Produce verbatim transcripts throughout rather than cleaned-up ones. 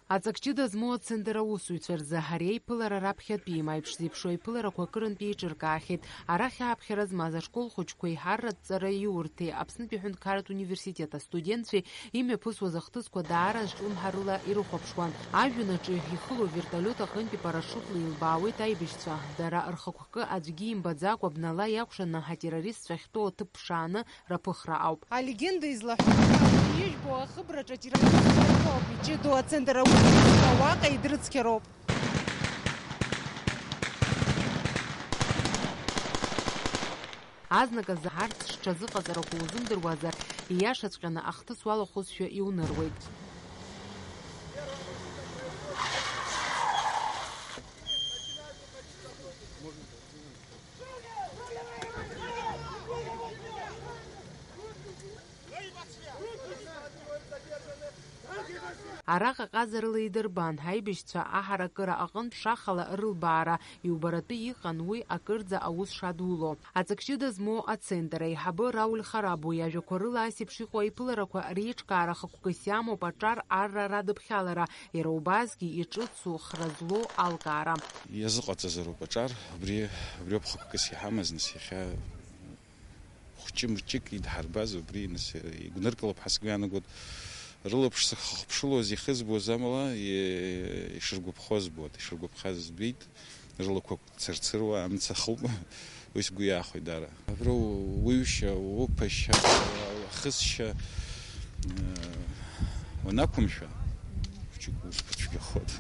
Аҵак ҷыда змоу ацентр аусзуҩцәа рзы ари аиԥылара раԥхьатәиим, аиԥш зеиԥшу аиԥыларақәа акырынтә еиҿыркаахьеит. Арахь ааԥхьара змаз ашкол хәыҷқәеи арратә ҵараиурҭеи Аԥснытәи аҳәынҭқарратә университет астудентцәеи имҩаԥысуаз ахҭысқәа даара азҿлымҳарыла ирыхәаԥшуан. Ажәҩан аҿы ихылоу вертолиот аҟынтәи парашутла илбаауеит аибашьцәа. Дара рхықәкы аӡәгьы имбаӡакәа бнала иакәшаны атеррористцәа ахьтәоу аҭыԥ ԥшааны раԥыхра ауп. Алегенда излаҳәо, ижәбо ахыбраҿы атеррористцәа ртәоуп, иҷыдоу ацентр аусзуҩцәа уаҟа идрыцқьароуп. Азныказы арҭ зҽазыҟаҵарақәа узымдыруазар, ииашаҵәҟьаны ахҭыс уалахәызшәа иуныруеит. Араҟа ҟазарыла идырбан, аибашьцәа аҳаракыра аҟынтә шахала рылбаара иубаратәы иҟан уи акырӡа аус шадуло. Аҵак ҷыда змоу ацентр аиҳабы Рауль Харабо иажәақәа рыла ас еиԥш иҟоу аиԥыларақәа реиҿкаара хықәкыс иамоуп аҿар арра радыԥхьалара, иара убасгьы иҿыцу хра злоу алкаара. Иазыҟаҵазароуп аҿар, убри, убриоуп хықәкыс иҳамаз, нас иахьа хәҷы-мҷык идҳарбаз убри, нас, игәныркылап ҳәа сгәы иаанагоит. Рылаԥш сахыԥшылоз ихызбоз амала, и-, ишыргәаԥхоз збоит, ишыргәаԥхаз збеит, рылақәа цырцыруа амца ахуп, уи сгәы иаахәеит даара. Абра уҩшьа, уԥашьа, ахысшьа, э, уанақәымшәа, хәҷык узқәыцәгьахоит.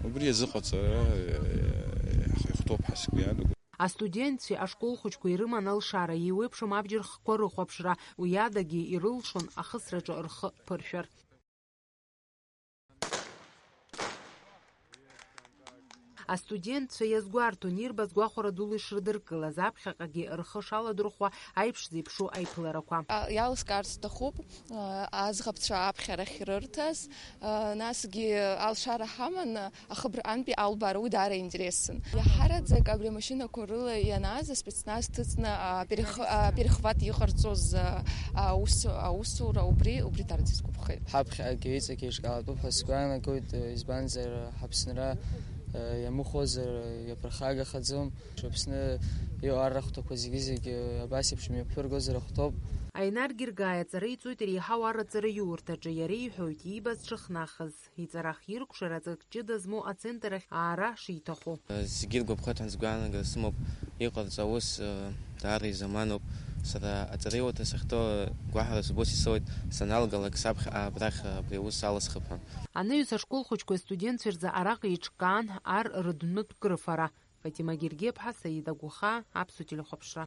Убри азыҟаҵара, э, ихәҭоуп ҳәа сгәы иаанагоит. Астудентцәеи ашкол хәыҷқәеи ирыман алшара, еиуеиԥшым абџьар хкқәа рыхәаԥшра, уи адагьы ирылшон ахысраҿы рхы ԥыршәар. Астудентцәа иазгәарҭон ирбаз гәахәара дула ишрыдыркылаз, аԥхьаҟагьы рхы шаладырхәуа аиԥш зеиԥшу аиԥыларақәа. А, иалскаарц сҭахуп, а, аӡӷабцәа аԥхьарахь ирырҭаз, а, насгьы алшара ҳаман, ахыбраҟантәи албаара уи даара интересын. Иаҳараӡак абри амашьынақәа рыла ианааз аспецназ ҭыҵны, а, перех-, а, перехват иҟарҵоз, а, аус-, аусура убри, убри даргьы сгәаԥхеит. Ҳаԥхьаҟагьы иҵегьы еиҿкаатәуп ҳәа сгәы иаанагоит, избанзар, ҳаԥсынра, а, иамыхәозар, иаԥырхагахаӡом. Аԥсны иҟоу аррахәҭақәа зегьы-зегьы абас еиԥш имҩаԥыргозар ахәҭоуп. Аинар Гергиа аҵара иҵоит иреиҳау арраҵара иурҭаҿы, иара иҳәоит иибаз дшыхнахыз. Иҵара ахиркәшара аҵак ҷыда змоу ацентр ахь аара шиҭаху. Зегьы иргәаԥхоит ҳәа сгәы иаанагар сымоуп, иҟарҵо аус, э, даара изаманоуп. Сара аҵараиурҭа сахьҭоу гәаҳәара сгәы исоуеит, саналгалак саԥхьа абрахь абри аус аласхып ҳәа. Анаҩс ашкол хәыҷқәеи астудентцәеи рзы араҟа еиҿкаан ар рыдәнытә крыфара. Фатима Гергиаԥҳа, Саида Гәыхаа, Аԥсуа телехәаԥшра.